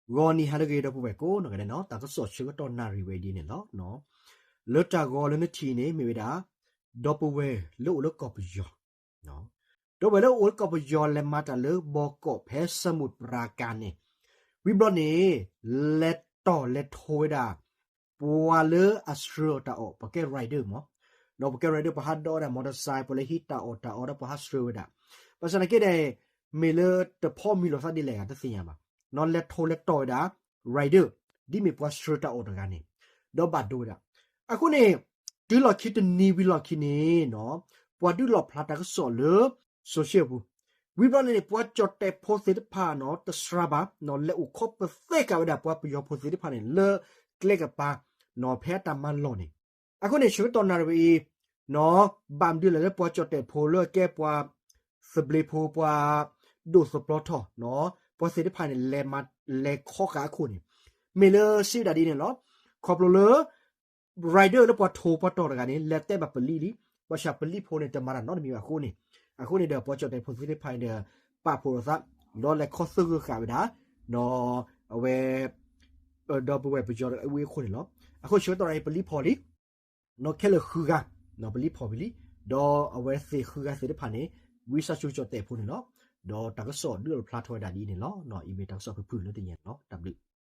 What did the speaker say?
ဂီၤနံၤဟါလၢအဂ့ၤ ဒီပုၢ်ဝဲၢ်ကိးနီၢ်ဂၤဒဲးနီၤ, တၢ်ကစီၣ်ဆၢကတီၢ်နၣ်ရံၣ်ဝဲအံၤဒ်န့ၣ်လီၤ. လၢတၢ်ဂီၤလၢနထံၣ်န့ၣ် မ့ၢ်ဝဲဒၣ် ဒီပုၢ်ဝဲၢ်လၢအိၣ်လၢကီၢ်ပယီၤ, ဒီပုၢ်ဝဲၢ်လၢအိၣ်လၢကီၢ်ပယီၤ လဲၤမၤတၢ်လၢဘီကီးဖဲစမုတ်ပရၢကၤန့ၣ်, ဝံၤဘျီန့ၣ် လဲၤတီၢ်လဲၤထိးဝဲဒၣ် ပှၤလၢအဆှၢအီၤတၢ်အီၣ် ပကဲ rider မး, ဒီးပကဲ rider ပှၤဟးဒီးဝဲဒၣ် မီၢ်တၢ်စဲး ပှၤလၢဟံးတၢ်အီၣ်တၢ်အီဒီးပှၤဟးဆှၢဝဲဒၣ်, ဘၣ်ဆၣ်သနာ်က့ဒီး မ့ၢ်လၢတဖီမံၤလီၤသးဒ်လဲၣ်ဂ့ၤ တသ့ၣ်ညါဘၣ်, နီၢ်လဲၤထိးလဲၤတီၢ်ဝဲဒၣ် rider ဒ်မ့ၢ်ပှၤဆှၢတၢ်အီၣ်တဂၤန့ၣ်, ဒီးဘၣ်ဒိဝဲဒၣ်. အဃိန့ၣ် တုၤလီၢ်ခံတနံၤဝံၤလီၢ်ခံန့ၣ်နီၤ, ပှၤဒုးလီၣ်ဖျါတၢ်ကစီၣ်လၢ social ပူၤ, ဝံၤဘျီန့ၣ်န့ၣ် ပှၤကၠီၣ်တဲၣ်ဖိသ့ၣ်တဖၣ်နီၤ တစှၤဘၣ်နီၤ လဲၤအိၣ်ခိးပသဲကးဝဲဒၣ်ပှၤပယီၤဖိသ့ၣ်တဖၣ်န့ၣ် လၢကျဲကပၤနီၤ ဖဲအတၢ်မၤလီၢ်န့ၣ်, အဃိန့ၣ် ဆၢကတီၢ်နၣ်ရံၣ်ဝဲအံၤနီၤ, ဘၣ်မနုၤလဲၣ်လၢပှၤကၠီၣ်တဲၣ်ဖိလၢအကဲပှၤသဘျ့ဖိ ပှၤဒိၣ်သပျီထီၣ်နီၤ ပှၤသ့ၣ်တဖၣ်န့ၣ် လဲၤခီဃာ်အခိၣ်န့ၣ်, မ့ၢ်လၢစံးဝဲဒၣ်ဒ်န့ၣ်လီၤ. ခီဖျိလၢ rider လၢပှၤထိးပှၤတီၢ်တဂၤန့ၣ် လဲၤတဲဘၣ်ပလံးလံ, ဘၣ်ဆၣ်ပလံးဖိန့ၣ် တမၤတၢ်နီတမံၤဘၣ်အဃိန့ၣ်, အဃိန့ၣ်ဒီး ပှၤကၠီၣ်တဲၣ်ဖိသ့ၣ်တဖၣ်န့ၣ်ဒီး ပာ်ဖှိၣ်လိာ်သး ဒီးလဲၤခီသဂၢၢ်ဃာ်ဝဲဒၣ် အဝဲ ဒီပုၢ်ဝဲၢ်ပယီၤတဂၤအံၤအခိၣ်န့ၣ်လီၤ. အဃိဆၢကတီၢ်နၣ်ရံၣ်ပလံးဖီၣ်လံ, နီၢ်ခဲလၢာ်ဃုဂၤ ပလံးဖီၣ်ဝံၤလံ, ဒီးအဝဲသ့ၣ်ဃုဂၤသ့ၣ်တဖၣ်န့ၣ် ဝံသးစူၤကၠီၣ်တဲၣ်ဖိန့ၣ်လီၤ. ဒီးတၢ်ကစီၣ်ဒုးလီၣ်ဖျါထီၣ်ဝဲဒၣ်ဒ်အံၤန့ၣ်လီၤ. အံၤမ့ၢ်တၢ်ကစီၣ်ဖုၣ်ဖုၣ်လၢတနံၤအံၤန့ၣ်လီၤ. တၢ်ဘျုး